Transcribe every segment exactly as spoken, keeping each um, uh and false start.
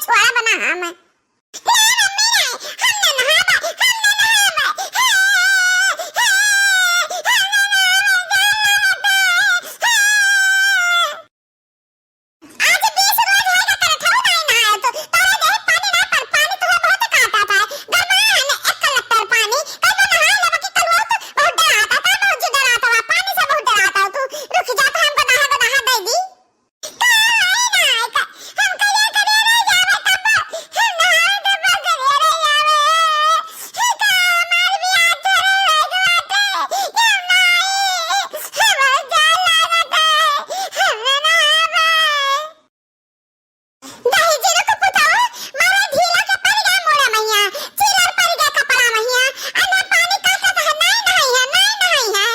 थोड़ा बना हम। ना मम्मी, ना, हम ना नहाबा, हम ना नहाबा। हे, हे, हम ना नहाबा, डर लागत है। आज बीस रोज होइगा करत हऊ, नाहीं नहाए तू। तोरे देह पानी ना पर, पानी तुहे बहुत काटत है। गरमान एक लट्टर पानी, कहीं ना नहाए लेबा कि कलुआ तू बहुत डरात है, का बहुत जी डरात है, पानी से बहुत डरात है तू। रुक जा, तो हमको नहा, नहा दे दी। का होई ना, का, हम कहिया करिया रह जाबे तब, हम नहाए तब करिया रह जाबे। हे का हमार बियाह थोड़े होइगा बाटे, हम नाहीं, हम जाए लागत है, हम ना नहाबे। दहिजरू के पुतऊ, मारे ढीला के परि गए मोड़ा मइया, चीलर परि गए कपड़ा मइया, अन्ना पानी काटत है, नाहीं नहाई है, नाहीं नहाई है।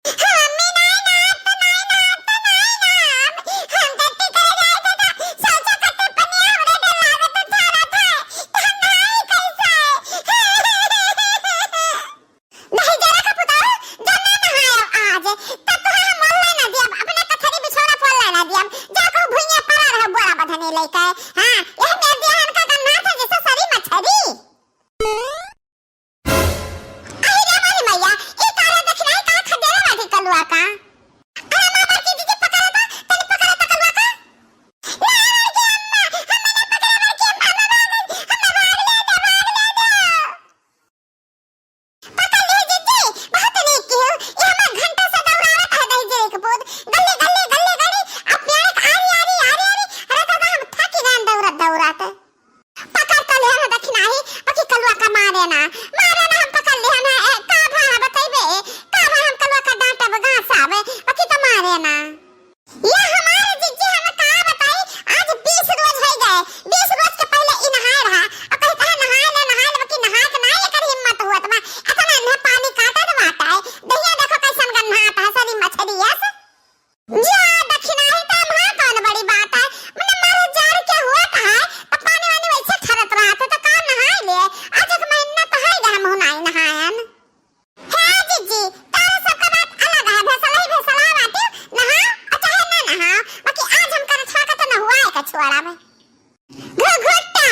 हम मम्मी नाहीं नहाब, तो नाहीं नहाब, तो नाहीं नहाब। हम गलती करे जाए थे तो सोचा कते पनिया हमरे डर लागत है, ठारत है, तो हम नहाई कैसे? दहिजरा का पुतऊ, जब ना नहायब आज, तब तोहे हम मोल ना दियब, अपने कथरी बिछौना पोल ना दियब। जा कहूँ भुइयां पड़ा रहो बोरा बधनी लइके। हाँ, यह मेर दिया हमका गन्ना था जैसे सरी मछरी। अरे रे मोरी मैया, ई का रे दखिनाई का खदेरे बाटी कलुआ का? अरे मामा की दीदी पकड़ा था, तनी पकड़ा था कलुआ का। ना, अरे अम्मा, हम ना पकड़ा, अरे अम्मा, हम ना भाग, हम ना भाग ले दे, भाग ले दे। पकड़ लिहे जिज्जी, बहुत नीक किहो। ई हमार घंटा से दौड़ावत है दहिजरे के पूत। गली, गली, गली, गली, आ पेड़ के आरी, आरी, आरी, आरी। अरे दादा, हम थक गए दौड़त, दौड़त। पकड़ तो लिहे ना दखिनाही, बाकी कलुआ का मारे ना, मारे ना, हम पकड़ लिहे ना। ए, का भा बताइबे, का भा हम कलुआ का डांटब, गाँसाबे, बाकी तो मारे ना। ये हमारे जिज्जी, हम का बताई, आज बीस रोज होइ गए, बीस रोज के पहिले ई नहाए रहा, अब कहता है नहाए ले, नहाए ले, बाकी नहाए के ना एकर हिम्मत हुआ त बा, इतना इन्हें पानी काटत बाटे, दहिया देखो कैसन गन्हात है, सरी मछरी अस। जा दखिनाही त हम हाँ कौन बड़ी बात है, मने मर जर के हुआ त है, त पानी वानी वैसे ठरत रहत है, त का नहाए ले, आज एक महीना त है गए हम नाई नहायन। हे जिज्जी, तोहरे सबका बात अलग है, भेसलही भेसला बाटे, नहाओ और चाहे ना नहाओ, बाकी आज हम करछवा के तो नहुआए के छोड़ब। घुघुट्टा,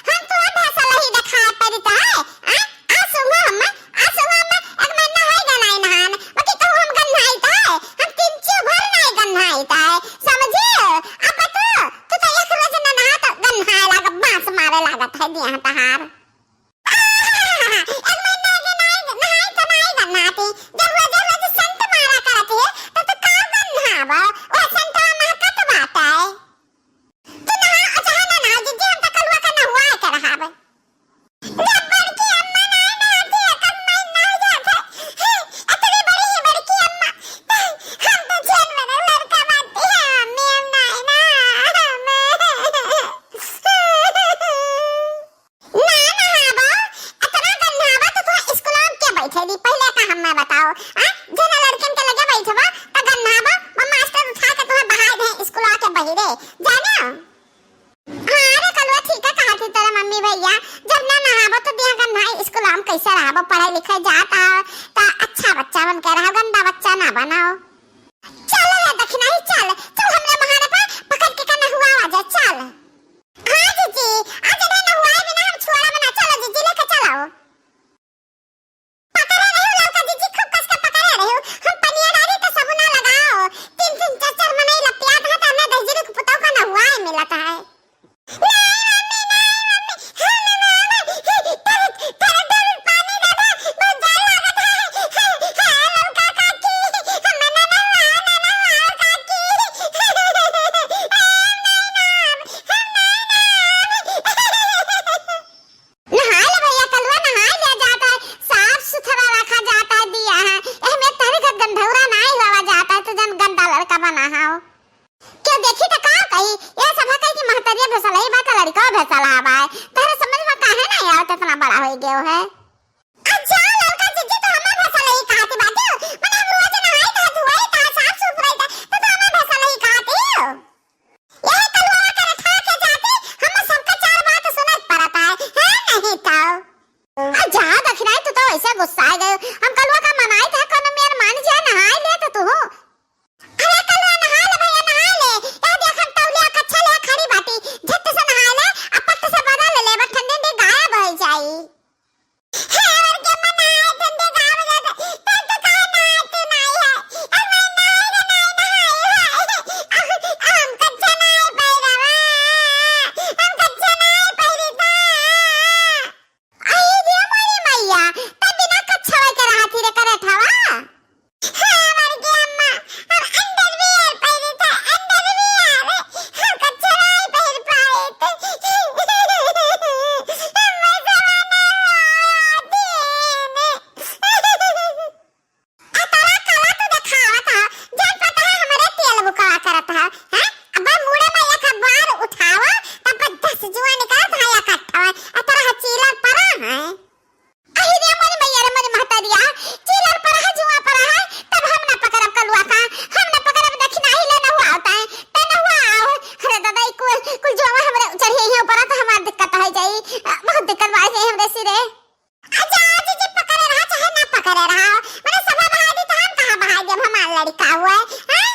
हम तोहे भेसलही देखाए पड़त है, आ? आसु हम, आसु हम एक महीना होई गनाई नहान, बाकी तू हम गन्हाइत है, हम तीन चू भर नाई गन्हाइत है, समझियो? अब तू, तू तो एक रोज ना नहा तो गन्हाए लाग, बांस मारे लागत है दिया तहार। एक महीना के नाई, नहाई तो नाई गन्हाती। जब रोजे रोज सेंट मारा करत है, तो तू का गन्हाबो? ओ सेंटवा महकत बाटे। तू नहा, अच्छा ना नहा, जिज्जी, हम तो कलुआ का नहुआ के रहाबे। जब बड़की अम्मा नाई नहाती है, कब मैं नहा जात है। इतनी बड़ी, बड़की अम्मा, हम तो जेल में लड़का बाटी है, अम्मी, हम नाई ना, हम ना नहाबो, इतना गन्हाबो तो तू स्कूल के बैठे दी। पहले का हमें बताओ, आ? जना लड़कन के लगे बैठबो, तो गन्हाबो, वो मास्टर उठा के तुम्हें बहाय दे स्कूल के बहिरे। जाना? हाँ रे कलुआ, ठीक है कहा थी तेरे मम्मी भैया, जब ना नहाबो तो दिया गन्हाई स्कूल में कैसे रहबो, पढ़े लिखे जात आओ, तो अच्छा बच्चा बन के रहो, गंदा बच्चा ना बनाओ। चल रे दखिनाही, चल, चल हमरे महान पर पकड़ के का नहुआ आ जा, चल। हाँ जीजी, आज ना नहुआए बिना हम छोड़ा बना, चलो जीजी लेके चलो। पकड़े रहो ललका जीजी, खूब कस के पकड़े रहो। हम पनिया डाली तो सबुना लगाओ। तीन तीन चार चार मनई लपियात है तो हमें दहिजरू के पुतौ का नहुआए मिलत है। नाई मम्मी, नाई मम्मी, हम ना नहाबे। तर, तर, तर पानी दे दे, बहुत डर लागत है। हे, हे, ललका काकी, हम ना नहाबे, ना नहाबे काकी। हम नाई नहाबे, हम नाई नहाबे। नहाए ले भैया, कलुआ नहाए ले जात है, साफ सुथरा रखा जात है दिया है, एहमे तहरे घर गंधौरा नाई हुआ जात है, तो जन गंदा लड़का बना हो। क्यों देखी तो का कही, ये सब है कही कि महतरिया भेसलही बा तो लड़का भेसला बा, तहरे समझ में काहे नहीं आवत इतना बड़ा हो गयो है। अच्छा, ललका जीजी तो हमें भेसलही कहती बाटी, मने हम रोज नहाई था, धुआई था, साफ सुफ रही था, तो, तो हमें भेसलही कहती हो। यही कलुआ के रखा के जाती, हम सबका चार बात सुनत पड़त है, है नहीं तो। आ जा दखिनाही, तू तो ऐसे गुस्सा आ गए। हम कलुआ का मनाई था, कोनो मेर मान जा, नहाए ले तो तू। अरे कलुआ नहा ले भैया, नहा ले। यह देख हम तौलिया कच्छा ले खड़ी बाटी, झट से नहा ले, आ चढ़िए यहाँ ऊपर तो हमार दिक्कत होइ जाई, अ, बहुत दिक्कत बाई जाई हमरे सिरे। अच्छा, जीजी पकड़े रहा, चाहे ना पकड़े रहा, मने सभा बहाई दी तो हम कहाँ बहाई देब, हमार लड़िका हुए, हैं?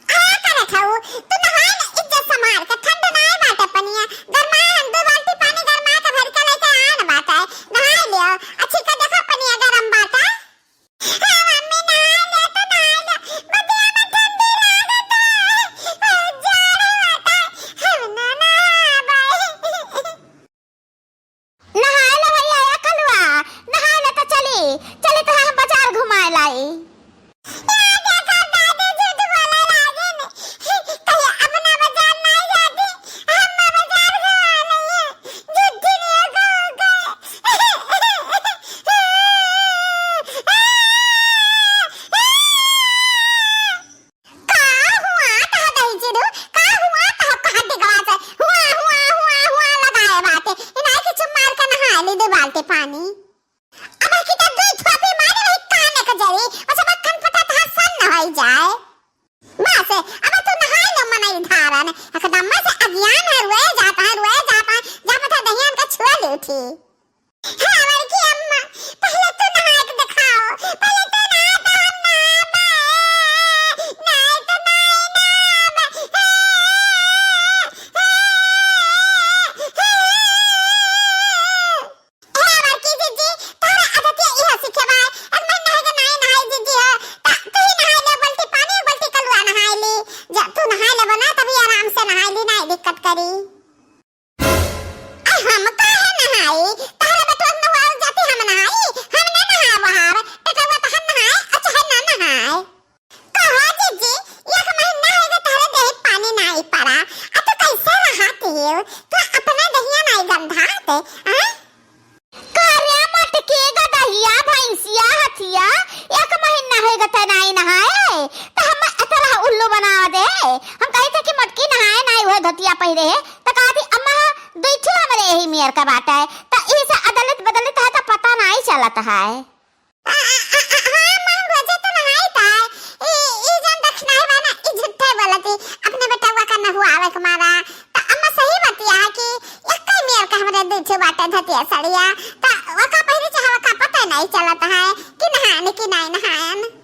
आ, का करत हऊ? तू नहाए न, इज्जत संभार के, ठंड नाय बाटे पनिया, गरमाए हम दू बाल्टी पानी गरमाए के भर के लेके आन बाटे, नहाए लियो, अच्छी का देखो पनिया गरम बाटे। हाँ मम्मी, नहाए ले तो नहाए ले, बदिया में ठंडी लागत है, जाड़े बाटे, हम ना नहाबे। नहाए ले भैया, ए कलुआ, नहाए ले तो चली, चली तो हम बाजार घुमाए लाई। ए देखा दादी झूठ बोले लागिन, कहिया अपना बाजार नहीं जाती, हम बाजार घुमाए लइए, झूठी नहीं को गए। का हुआ तह दही चिरू? का हुआ तह कहा दिगवा से? हुआ, हुआ, हुआ, हुआ लगाए बाटे। इनाई के चुप मार के नहा ली दो बाल्टी पानी। अब की तो दुई थोपी मारे वही काने के जरी। बस अब कनफटा तह सन न होई जाए। बस, अब तू नहाए लो मनई धारन। एकदम से अज्ञान है, रुए जाता है, रुए जाता है। जब तह दहियान का छुआ ली उठी। हाँ, बड़की अम्मा, पहले तू नहा के दिखाओ, पहले तू नहा तो हम नहाबे, नहीं तो नहीं नहाबे। हे बड़की जीजी, तोहरा आदतिया इहो सीखे बा, एक महीना हो गए नाई नहाई जीजी हो, त तू ही नहाई ले, बाल्टी पानी, बाल्टी कलुआ नहाई ली, जब तू नहाई लेबो ना, तभी आराम से नहाई ली, नाई दिक्कत करी। आ हम काहे नहाई? तहरे बेटवा के नहावल जाती हम नहाई? हम ना नहाए वहार। बेटवा तो हम नहाए, आ चाहे ना नहाए। कहो जीजी, एक महीना हो गए तहरे देह पानी नाई पड़ा। आ तू कैसे रहत हियो? तू अपने दहिया नाई गंधात, आय? करे मटकी गदहिया, भैंसिया, हथिया, एक महीना हो गए तै नाई नहाए। त हम एतरा उल्लू बनावा दे। हम कही थे कि मटकी नहाए नाई हुए धोतिया पहिरे है। त कहा थी, "अम्मा, दुई ठो हमरे यही मेर का बाटा है, त इही से अदलित बदलित है, त पता नाई चलत है।" आ, आ, आ, आ, हाँ, अम्मा, हम रोजे तो नहाई था। ई, ई जौन दक्षिणाई बा ना, ई झूठे बोलत ही, अपने बेटवा का नहुआवे के मारा। त अम्मा सही बतिया है कि एक्के मेर का हमरे दुई ठो बाटे धोतिया सड़िया, त ओका पहिरे चाहे ओका पता नाई चलत है कि नहाएन कि नाई नहाएन।